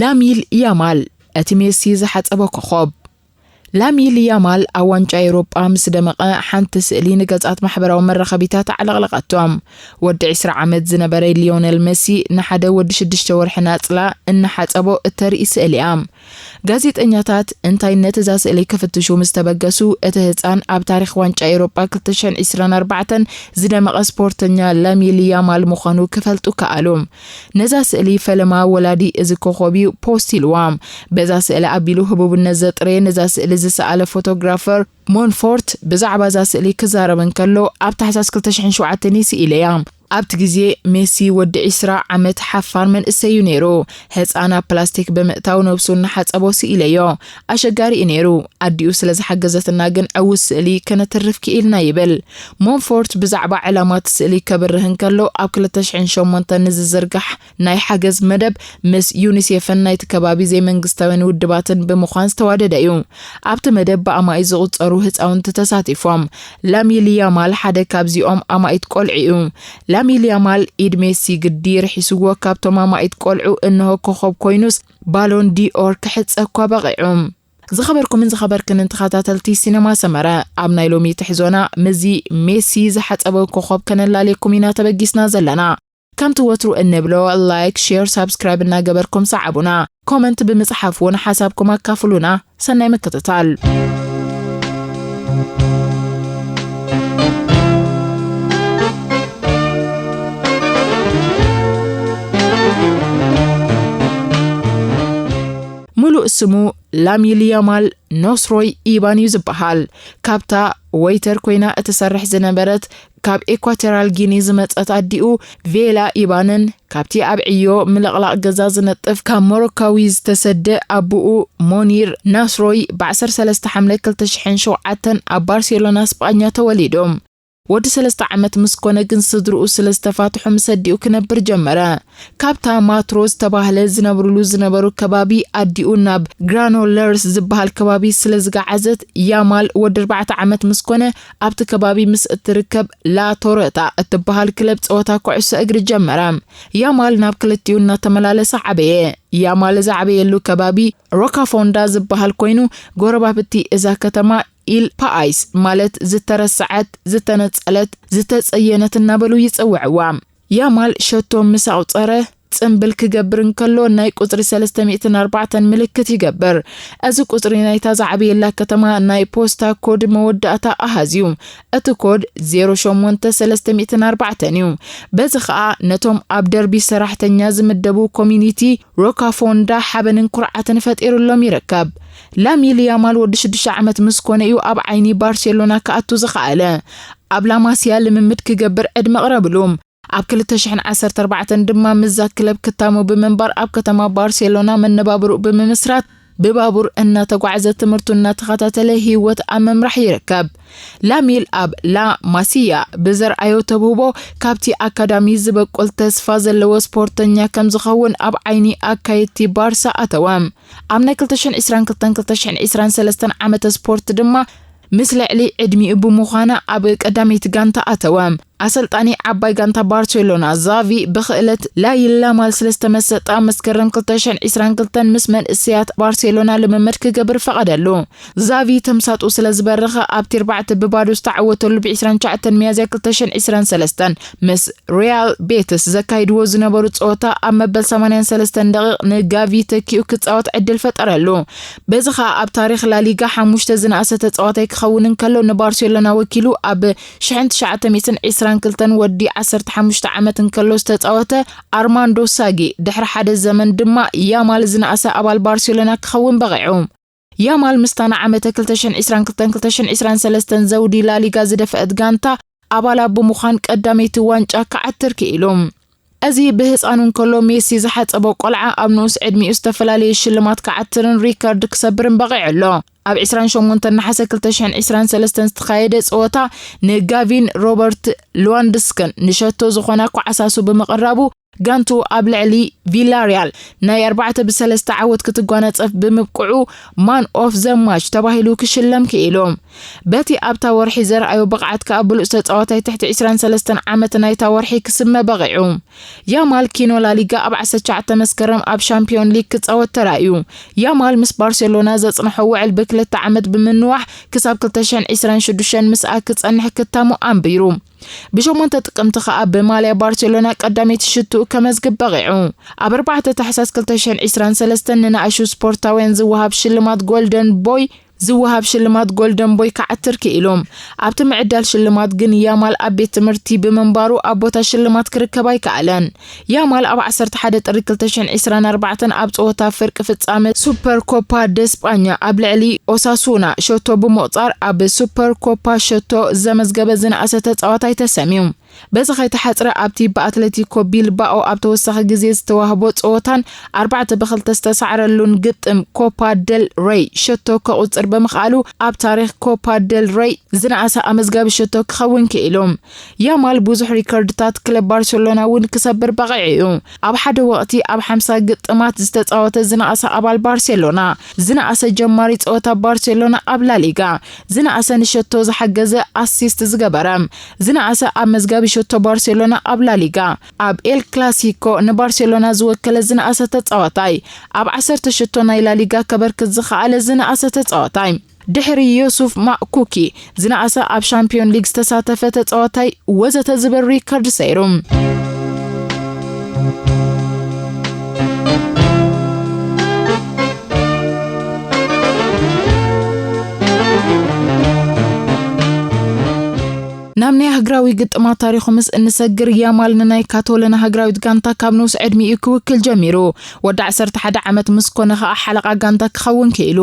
ላሚል ያማል፣ እቲ ሜሲ ዝሓጸቦ ኮኾብ። ላሚል ያማል ኣብ ዋንጫ ኤውሮጳ ምስ ደመቐ፣ ሓንቲ ስእሊ ንገጻት ማሕበራዊ መራኸቢታት ኣዕለቕለቐቶ። ወዲ ዕስራ ዓመት ዝነበረ ሊዮነል መሲ ንሓደ ወዲ ሽዱሽተ ወርሒ ናጽላ እናሓጸቦ እተርኢ ስእሊ እያ። ጋዜጠኛታት እንታይ ነቲ እዛ ስእሊ ክፍትሹ ምስ ተበገሱ፣ እቲ ህጻን ኣብ ታሪኽ ዋንጫ ኤውሮጳ ክልተ ሽሕን ዕስራን ኣርባዕተን ዝደመቐ ስፖርተኛ ላሚል ያማል ምዃኑ ክፈልጡ ከኣሉ። ነዛ ስእሊ ፈለማ ወላዲ እዚ ኮኾብ እዩ ፖስት ኢልዋ። በዛ ስእሊ ኣቢሉ ህቡብነት ዘጥረየ ነዛ ስእሊ ዝሰኣለ ፎቶግራፈር ሞንፎርት ብዛዕባ እዛ ስእሊ ክዛረብ እንከሎ፣ ኣብ ታሕሳስ ክልተ ሽሕን ሸውዓተን ስኢለያ። ኣብቲ ግዜ ሜሲ ወዲ ዕስራ ዓመት ሓፋር መንእሰይ እዩ ነይሩ። ህጻን ኣብ ፕላስቲክ ብምእታው ነብሱ እናሓጸቦ ስኢለዮ። ኣሸጋሪ እዩ ነይሩ። ኣዲኡ ስለ ዝሓገዘትና ግን ዕዉት ስእሊ ከነትርፍ ክኢልና ይብል። ሞንፎርት ብዛዕባ ዕላማ እቲ ስእሊ ከብርህ እንከሎ፣ ኣብ ክልተ ሽሕን ሸሞንተን ንዝዝርጋሕ ናይ ሓገዝ መደብ ምስ ዩኒሴፍን ናይቲ ከባቢ ዘይመንግስታውያን ውድባትን ብምዃን ዝተዋደደ እዩ። ኣብቲ መደብ ብኣማኢት ዝቑጸሩ ህጻውንቲ ተሳቲፎም። ላሚል ያማል ሓደ ካብዚኦም ኣማኢት ቆልዑ እዩ። ላሚል ያማል ኢድ ሜሲ ግዲ ርሒስዎ ካብቶም ኣማኢት ቆልዑ እንሆ ኮኾብ ኮይኑስ ባሎን ዲኦር ክሕጸ እኳ በቒዑ። ዝኸበርኩምን ዝኸበርክንን ተኸታተልቲ ሲነማ ሰመረ፣ ኣብ ናይ ሎሚ ትሕዞና ምስዚ ሜሲ ዝሓጸበ ኮኾብ ከነላልየኩም ኢና ተበጊስና ዘለና። ከምቲ ወትሩ እንብሎ፣ ላይክ፣ ሼር፣ ሳብስክራይብ እናገበርኩም ሰዓቡና። ኮመንት ብምጽሓፍ እውን ሓሳብኩም ኣካፍሉና። ሰናይ ምክትታል። ምሉእ ስሙ ላሚል ያማል ኖስሮይ ኢባን እዩ ዝበሃል። ካብታ ወይተር ኮይና እትሰርሕ ዝነበረት ካብ ኤኳቶሪያል ጊኒ ዝመጸት ኣዲኡ ቬላ ኢባንን፣ ካብቲ ኣብ ዕዮ ምልቕላቕ ገዛ ዝነጥፍ ካብ ሞሮካዊ ዝተሰደ ኣቦኡ ሞኒር ናስሮይ፣ ብ ዓሰርተ ሰለስተ ሓምለ ክልተ ሽሕን ሸውዓተን ኣብ ባርሴሎና ስጳኛ ተወሊዱ። ወዲ ሰለስተ ዓመት ምስ ኮነ ግን ስድርኡ ስለ ዝተፋትሑ ምስ ኣዲኡ ክነብር ጀመረ። ካብታ ማትሮ ዝተባህለ ዝነብርሉ ዝነበሩ ከባቢ ኣዲኡ ናብ ግራኖለርስ ዝበሃል ከባቢ ስለ ዝገዓዘት፣ ያማል ወዲ ኣርባዕተ ዓመት ምስ ኮነ ኣብቲ ከባቢ ምስ እትርከብ ላ ቶረታ እትበሃል ክለብ ጸወታ ኩዕሶ እግሪ ጀመረ። ያማል ናብ ክልቲኡ እናተመላለሰ ዓበየ። ያማል ዝዓበየሉ ከባቢ ሮካፎንዳ ዝበሃል ኮይኑ፣ ጎረባብቲ እዛ ከተማ ኢል ፓኣይስ፣ ማለት ዝተረስዐት፣ ዝተነጸለት፣ ዝተጸየነት እናበሉ ይጽውዕዋ። ያማል ሸቶ ምስ ኣቑጸረ፣ ጽምብል ክገብር እንከሎ ናይ ቁጽሪ ሰለስተ ሚእትን ኣርባዕተን ምልክት ይገብር። እዚ ቁጽሪ ናይታ ዝዓበየላ ከተማ ናይ ፖስታ ኮድ መወዳእታ ኣሃዝ እዩ። እቲ ኮድ ዜሮ ሸሞንተ ሰለስተ ሚእትን ኣርባዕተን እዩ። በዚ ኸኣ ነቶም ኣብ ደርቢ ሰራሕተኛ ዝምደቡ ኮሚኒቲ ሮካፎንዳ ሓበንን ኩርዓትን ፈጢሩሎም ይርከብ። ላሚል ያማል ወዲ ሽዱሽተ ዓመት ምስ ኮነ እዩ ኣብ ዓይኒ ባርሴሎና ክኣቱ ዝኸኣለ። ኣብ ላማሲያ ልምምድ ክገብር ዕድመ ቅረብሉ። ኣብ ክልተ ሽሕን ዓሰርተ ኣርባዕተን ድማ ምስዛ ክለብ ክታሞ ብምንባር ኣብ ከተማ ባርሴሎና መነባብርኡ ብምምስራት ብባቡር እናተጓዕዘ ትምህርቱ እናተኸታተለ ህይወት ኣብ ምምራሕ ይርከብ። ላሚል ኣብ ላ ማሲያ ብዘርኣዮ ተብህቦ ካብቲ ኣካዳሚ ዝበቁል ተስፋ ዘለዎ ስፖርተኛ ከም ዝኸውን ኣብ ዓይኒ ኣካየድቲ ባርሳ ኣተወ። ኣብ ናይ ክልተ ሽሕን ዕስራን ክልተን ክልተ ሽሕን ዕስራን ሰለስተን ዓመተ ስፖርት ድማ ምስ ልዕሊ ዕድሚኡ ብምዃና ኣብ ቀዳመይቲ ጋንታ ኣተወ። ኣሰልጣኒ ዓባይ ጋንታ ባርሴሎና ዛቪ ብኽእለት ላይል ያማል ስለ ዝተመሰጠ ኣብ መስከረም ክልተ ሽሕን ዕስራን ክልተን ምስ መንእሰያት ባርሴሎና ልምምድ ክገብር ፈቐደሉ። ዛቪ ተምሳጡ ስለ ዝበረኸ ኣብቲ ኣርባዕተ ብባዶ ዝተዓወተሉ ብ ዕስራን ትሽዓተን ሚያዝያ ክልተ ሽሕን ዕስራን ሰለስተን ምስ ሪያል ቤትስ ዘካይድዎ ዝነበሩ ጸወታ ኣብ መበል ሰማንያን ሰለስተን ደቂቕ ንጋቪ ተኪኡ ክጻወት ዕድል ፈጠረሉ። በዚ ኸኣ ኣብ ታሪኽ ላሊጋ ሓሙሽተ ዝነኣሰ ተጻዋታይ ክኸውን እንከሎ ንባርሴሎና ወኪሉ ኣብ ሽሕን ትሽዓተ ሚእትን ዕስራን ክልተን ወዲ ዓሰርተ ሓሙሽተ ዓመት እንከሎ ዝተጻወተ ኣርማንዶ ሳጊ ድሕሪ ሓደ ዘመን ድማ ያማል ዝነኣሰ ኣባል ባርሴሎና ክኸውን በቒዑ። ያማል ምስታ ንዓመተ ክልተ ሽሕን ዕስራን ክልተን ክልተ ሽሕን ዕስራን ሰለስተን ዘውዲ ላሊጋ ዝደፍአት ጋንታ ኣባላ ብምዃን ቀዳመይቲ ዋንጫ ክዓትር ክኢሉ። እዚ ብህጻኑ እንከሎ ሜሲ ዝሓጸቦ ቆልዓ ኣብ ንኡስ ዕድሚኡ ዝተፈላለየ ሽልማት ክዓትርን ሪከርድ ክሰብርን በቒዑ ኣሎ። ኣብ ዕስራን ሸሞንተን ነሓሰ ክልተ ሽሕን ዕስራን ሰለስተን ዝተኻየደ ጸወታ ንጋቪን ሮበርት ሉዋንድስክን ንሸቶ ዝኾና ኳዕሳሱ ብምቕራቡ ጋንቱ ኣብ ልዕሊ ቪላሪያል ናይ ኣርባዕተ ብሰለስተ ዓወት ክትጓነጸፍ ብምብቅዑ ማን ኦፍ ዘ ማች ተባሂሉ ክሽለም ክኢሉ። በቲ ኣብታ ወርሒ ዘርኣዮ ብቕዓት ከኣ ብሉጽ ተጻዋታይ ትሕቲ ዕስራን ሰለስተን ዓመት ናይታ ወርሒ ክስመ በቒዑ። ያማል ኪኖ ላሊጋ ኣብ ዓሰርተ ትሽዓተ መስከረም ኣብ ሻምፒዮን ሊግ ክጻወት ተራእዩ። ያማል ምስ ባርሴሎና ዘጽንሖ ውዕል ብክልተ ዓመት ብምንዋሕ ክሳብ ክልተ ሽሕን ዕስራን ሽዱሽተን ምስኣ ክጸንሕ ክታሙ ኣንቢሩ። ብሸሞንተ ጥቅምቲ ከኣ ብማልያ ባርሴሎና ቀዳመይቲ ሽትኡ ከመዝግብ በቒዑ። ኣብ ኣርባዕተ ታሕሳስ ክልተ ሽሕን ዕስራን ሰለስተን ንንኣሽቱ ስፖርታውያን ዝወሃብ ሽልማት ጎልደን ቦይ ዝወሃብ ሽልማት ጎልደን ቦይ ክዓትር ክኢሉ። ኣብቲ ምዕዳል ሽልማት ግን ያማል ኣብ ቤት ትምህርቲ ብምንባሩ ኣብ ቦታ ሽልማት ክርከብ ኣይከኣለን። ያማል ኣብ ዓሰርተ ሓደ ጥሪ ክልተ ሽሕን ዕስራን ኣርባዕተን ኣብ ጸወታ ፍርቂ ፍጻመ ሱፐር ኮፓ ደ ስጳኛ ኣብ ልዕሊ ኦሳሱና ሸቶ ብምቑጻር ኣብ ሱፐር ኮፓ ሸቶ ዘመዝገበ ዝነኣሰ ተጻዋታይ ተሰምዩ። በዚ ከይተሓጽረ ኣብቲ ብኣትሌቲኮ ቢልባኦ ኣብ ተወሳኺ ግዜ ዝተዋህቦ ጸወታን ኣርባዕተ ብክልተ ዝተሳዕረሉን ግጥም ኮፓ ደል ሬይ ሸቶ ከቑጽር ብምኽኣሉ ኣብ ታሪኽ ኮፓ ደል ሬይ ዝነኣሰ ኣመዝጋቢ ሸቶ ክኸውን ክኢሉ። ያማል ብዙሕ ሪከርድታት ክለብ ባርሴሎና እውን ክሰብር በቒዑ እዩ። ኣብ ሓደ ወቕቲ ኣብ ሓምሳ ግጥማት ዝተጻወተ ዝነኣሰ ኣባል ባርሴሎና፣ ዝነኣሰ ጀማሪ ጸወታ ባርሴሎና ኣብ ላሊጋ፣ ዝነኣሰ ንሸቶ ዝሓገዘ ኣሲስት ዝገበረ፣ ዝነኣሰ ኣብ መዝጋቢ ሸቶ ባርሴሎና ኣብ ላሊጋ፣ ኣብ ኤል ክላሲኮ ንባርሴሎና ዝወከለ ዝነኣሰ ተጻዋታይ፣ ኣብ ዓሰርተ ሸቶ ናይ ላሊጋ ከበርክት ዝኸኣለ ዝነኣሰ ተጻዋታይ፣ ድሕሪ ዮሱፍ ማእኩኪ ዝነኣሰ ኣብ ሻምፒዮን ሊግ ዝተሳተፈ ተጻዋታይ ወዘተ ዝብል ሪከርድ ሰይሩ። ናብ ናይ ሃገራዊ ግጥማት ታሪኹ ምስ እንሰግር፣ ያማል ንናይ ካቶለና ሃገራዊት ጋንታ ካብ ንኡስ ዕድሚኡ ክውክል ጀሚሩ። ወዲ ዓሰርተ ሓደ ዓመት ምስ ኮነ ከኣ ሓለቓ ጋንታ ክኸውን ክኢሉ።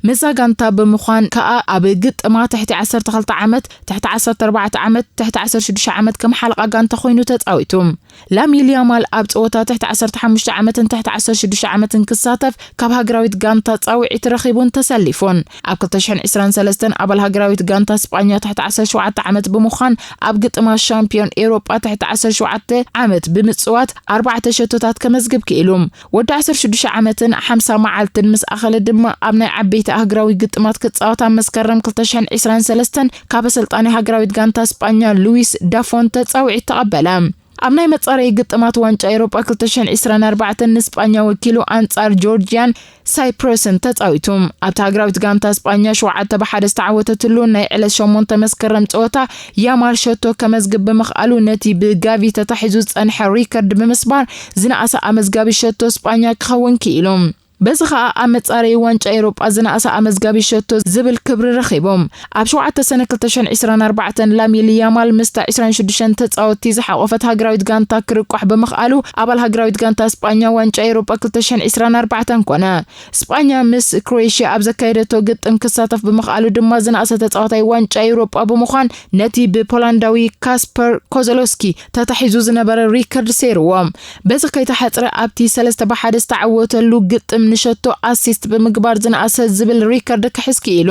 ምስዛ ጋንታ ብምዃን ከኣ ኣብ ግጥማ ትሕቲ ዓሰርተ ክልተ ዓመት፣ ትሕቲ ዓሰርተ ኣርባዕተ ዓመት፣ ትሕቲ ዓሰርተ ሽዱሽተ ዓመት ከም ሓለቓ ጋንታ ኮይኑ ተጻዊቱ። ላሚል ያማል ኣብ ጸወታ ትሕቲ ዓሰርተ ሓሙሽተ ዓመትን ትሕቲ ዓሰርተ ሽዱሽተ ዓመትን ክሳተፍ ካብ ሃገራዊት ጋንታ ጻውዒት ረኺቡን ተሰሊፉን። ኣብ ክልተ ሽሕን ዕስራን ሰለስተን ኣባል ሃገራዊት ጋንታ ስጳኛ ትሕቲ ዓሰርተ ሸውዓተ ዓመት ብምዃን ኣብ ግጥማት ሻምፒዮን ኤውሮጳ ትሕቲ ዓሰርተ ሸውዓተ ዓመት ብምጽዋት ኣርባዕተ ሸቶታት ከመዝግብ ክኢሉ። ወዲ ዓሰርተ ሽዱሽተ ዓመትን ሓምሳ መዓልትን ምስ ኣኸለ ድማ ኣብ ናይ ዓበይቲ ኣህጉራዊ ግጥማት ክጻወት ኣብ መስከረም ክልተ ሽሕን ዕስራን ሰለስተን ካብ ኣሰልጣኒ ሃገራዊት ጋንታ ስጳኛ ሉዊስ ዳፎንተ ጻውዒት ተቐበለ። ኣብ ናይ መጻረዪ ግጥማት ዋንጫ ኤውሮጳ ክልተ ሽሕን ዕስራን ኣርባዕተን ንስጳኛ ወኪሉ ኣንጻር ጆርጅያን ሳይፕረስን ተጻዊቱ። ኣብታ ሃገራዊት ጋንታ ስጳኛ ሸውዓተ ብሓደ ዝተዓወተትሉ ናይ ዕለት ሸሞንተ መስከረም ጸወታ ያማል ሸቶ ከመዝግብ ብምኽኣሉ ነቲ ብጋቪ ተታሒዙ ዝጸንሐ ሪከርድ ብምስባር ዝነኣሰ ኣመዝጋቢ ሸቶ ስጳኛ ክኸውን ክኢሉ። በዚ ኸኣ ኣብ መጻረዪ ዋንጫ ኤውሮጳ ዝነኣሰ ኣመዝጋቢ ሸቶ ዝብል ክብሪ ረኺቡ። ኣብ ሸውዓተ ሰነ ክልተ ሽሕን ዕስራን ኣርባዕተን ላሚል ያማል ምስታ ዕስራን ሽዱሽተን ተጻወትቲ ዝሓቖፈት ሃገራዊት ጋንታ ክርቋሕ ብምኽኣሉ ኣባል ሃገራዊት ጋንታ ስጳኛ ዋንጫ ኤውሮጳ ክልተ ሽሕን ዕስራን ኣርባዕተን ኮነ። ስጳኛ ምስ ክሮኤሽያ ኣብ ዘካየደቶ ግጥም ክሳተፍ ብምኽኣሉ ድማ ዝነኣሰ ተጻዋታይ ዋንጫ ኤውሮጳ ብምዃን ነቲ ብፖላንዳዊ ካስፐር ኮዘሎስኪ ተታሒዙ ዝነበረ ሪከርድ ሰይርዎ። በዚ ከይተሓጽረ ኣብቲ ሰለስተ ብሓደ ዝተዓወተሉ ግጥም ንሸቶ ኣሲስት ብምግባር ዝነኣሰ ዝብል ሪከርድ ክሕዝ ክኢሉ።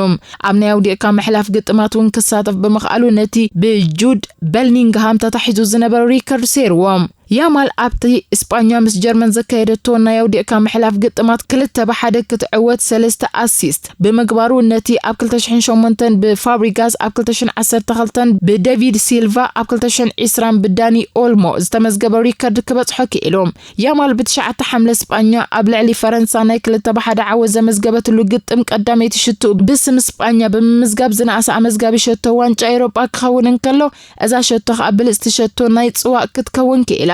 ኣብ ናይ ኣውዲቕካ ምሕላፍ ግጥማት እውን ክሳተፍ ብምኽኣሉ ነቲ ብጁድ በልኒንግሃም ተታሒዙ ዝነበረ ሪከርድ ሰይርዎ። ያማል ኣብቲ ስጳኛ ምስ ጀርመን ዘካየደቶ ናይ ኣውዲቕካ ምሕላፍ ግጥማት ክልተ ብሓደ ክትዕወት ሰለስተ ኣሲስት ብምግባሩ ነቲ ኣብ ክልተ ሽሕን ሸሞንተን ብፋብሪጋስ ኣብ ክልተ ሽሕን ዓሰርተ ክልተን ብደቪድ ሲልቫ ኣብ ክልተ ሽሕን ዕስራን ብዳኒ ኦልሞ ዝተመዝገበ ሪከርድ ክበጽሖ ክኢሉ። ያማል ብትሽዓተ ሓምለ ስጳኛ ኣብ ልዕሊ ፈረንሳ ናይ ክልተ ብሓደ ዓወት ዘመዝገበትሉ ግጥም ቀዳመይቲ ሽትኡ ብስም ስጳኛ ብምምዝጋብ ዝነኣሰ ኣመዝጋቢ ሸቶ ዋንጫ ኤውሮጳ ክኸውን እንከሎ እዛ ሸቶ ከኣ ብልጽቲ ሸቶ ናይ ጽዋእ ክትከውን ክኢላ።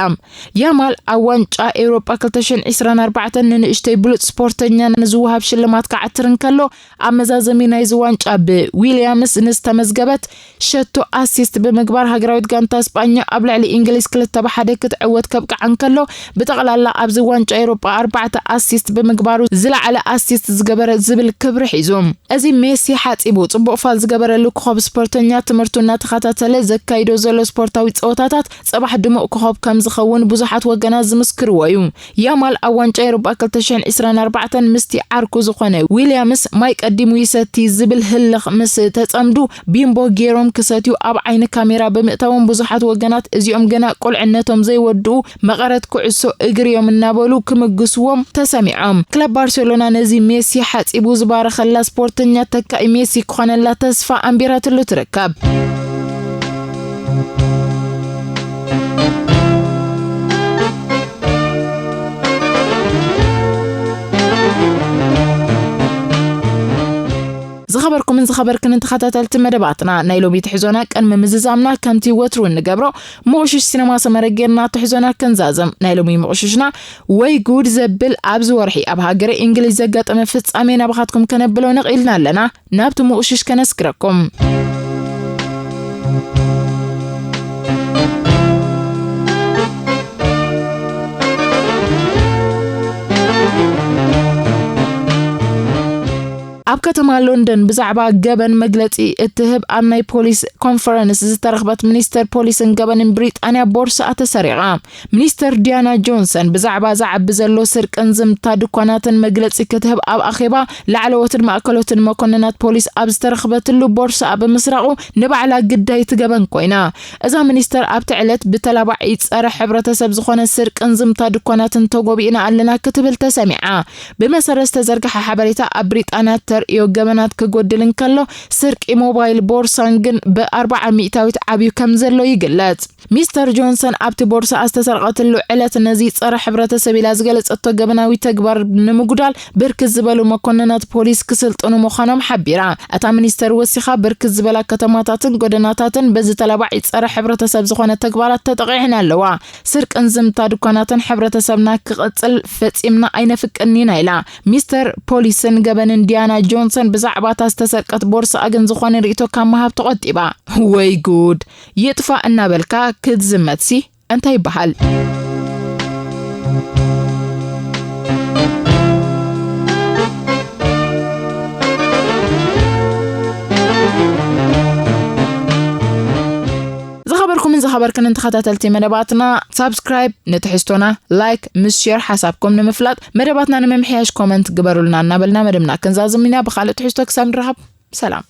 ያማል ኣብ ዋንጫ ኤውሮጳ ክልተ ሽሕን ዕስራን ኣርባዕተን ንንእሽተይ ብሉጽ ስፖርተኛ ንዝወሃብ ሽልማት ክዓትር እንከሎ ኣብ መዛዘሚ ናይዚ ዋንጫ ብዊልያምስ ንዝተመዝገበት ሸቶ ኣሲስት ብምግባር ሃገራዊት ጋንታ ስጳኛ ኣብ ልዕሊ እንግሊዝ ክልተ ብሓደ ክትዕወት ከብቅዓ እንከሎ ብጠቕላላ ኣብዚ ዋንጫ ኤውሮጳ ኣርባዕተ ኣሲስት ብምግባሩ ዝለዓለ ኣሲስት ዝገበረ ዝብል ክብሪ ሒዙ። እዚ ሜሲ ሓጺቡ ጽቡቕ ፋል ዝገበረሉ ኮኸብ ስፖርተኛ ትምህርቱ እናተኸታተለ ዘካይዶ ዘሎ ስፖርታዊ ጸወታታት ጽባሕ ድሙቕ ኮኸብ ከም ክኸውን ብዙሓት ወገናት ዝምስክርዎ እዩ። ያማል ኣብ ዋንጫ ኤውሮጳ ክልተ ሽሕን ዕስራን ኣርባዕተን ምስቲ ዓርኩ ዝኾነ ዊልያምስ ማይ ቀዲሙ ይሰቲ ዝብል ህልኽ ምስ ተጸምዱ፣ ቢምቦ ገይሮም ክሰትዩ ኣብ ዓይኒ ካሜራ ብምእታዎም፣ ብዙሓት ወገናት እዚኦም ገና ቁልዕነቶም ዘይወድኡ መቐረት ኩዕሶ እግሪ እዮም እናበሉ ክምግስዎም ተሰሚዖም። ክለብ ባርሴሎና ነዚ ሜሲ ሓጺቡ ዝባረኸላ ስፖርተኛ ተካኢ ሜሲ ክኾነላ ተስፋ ኣንቢራትሉ ትርከብ። ዝኸበርኩምን ዝኸበርክንን ተኸታተልቲ መደባትና፣ ናይ ሎሚ ትሕዞና ቅድሚ ምዝዛምና ከምቲ ወትሩ እንገብሮ ምቑሽሽ ሲነማ ሰመረ ጌርና ትሕዞና ክንዛዝም። ናይ ሎሚ ምቑሽሽና ወይ ጉድ ዘብል ኣብዚ ወርሒ ኣብ ሃገረ እንግሊዝ ዘጋጠመ ፍጻሜ ናባኻትኩም ከነብሎ ነቒልና ኣለና። ናብቲ ምቑሽሽ ከነስግረኩም። ኣብ ከተማ ሎንደን ብዛዕባ ገበን መግለጺ እትህብ ኣብ ናይ ፖሊስ ኮንፈረንስ ዝተረኽበት ሚኒስተር ፖሊስን ገበንን ብሪጣንያ ቦርስኣ ተሰሪቓ። ሚኒስተር ዲያና ጆንሰን ብዛዕባ ዝዓቢ ዘሎ ስርቅን ዝምታ ድኳናትን መግለጺ ክትህብ ኣብ ኣኼባ ላዕለዎትን ማእከሎትን መኮንናት ፖሊስ ኣብ ዝተረኽበትሉ ቦርስኣ ብምስራቑ ንባዕላ ግዳይቲ ገበን ኮይና። እዛ ሚኒስተር ኣብቲ ዕለት ብተላባዒ ጸረ ሕብረተሰብ ዝኾነ ስርቅን ዝምታ ድኳናትን ተጎቢእና ኣለና ክትብል ተሰሚዓ። ብመሰረት ዝተዘርግሐ ሓበሬታ ኣብ ብሪጣንያ ተርእዮ ገበናት ክጎድል እንከሎ ስርቂ ሞባይል ቦርሳን ግን ብኣርባዓ ሚእታዊት ዓብዩ ከም ዘሎ ይግለጽ። ሚስተር ጆንሰን ኣብቲ ቦርሳ ዝተሰርቀትሉ ዕለት ነዚ ጸረ ሕብረተሰብ ኢላ ዝገለጸቶ ገበናዊ ተግባር ንምጉዳል ብርክት ዝበሉ መኮንናት ፖሊስ ክስልጥኑ ምዃኖም ሓቢራ። እታ ሚኒስተር ወሲኻ ብርክት ዝበላ ከተማታትን ጎደናታትን በዚ ተላባዒ ጸረ ሕብረተሰብ ዝኾነ ተግባራት ተጠቒዐን ኣለዋ። ስርቅን ዝምታ ድኳናትን ሕብረተሰብና ክቕጽል ፈጺምና ኣይነፍቅድን ኢና ኢላ። ሚስተር ፖሊስን ገበንን ዲያና ጆንሰን ብዛዕባ እታ ዝተሰርቀት ቦርሳ ግን ዝኾነ ርእይቶ ካብ ምሃብ ተቖጢባ። ወይ ጉድ! ይጥፋእ እናበልካ ክትዝመትሲ እንታይ ይበሃል? ዝኸበርኩምን ዝኸበርክንን ተኸታተልቲ መደባትና፣ ሳብስክራይብ ንትሕዝቶና፣ ላይክ ምስ ሼር ሓሳብኩም ንምፍላጥ፣ መደባትና ንምምሕያሽ ኮመንት ግበሩልና እናበልና መደብና ክንዛዝም ኢና። ብኻልእ ትሕዝቶ ክሳብ ንራኸብ ሰላም።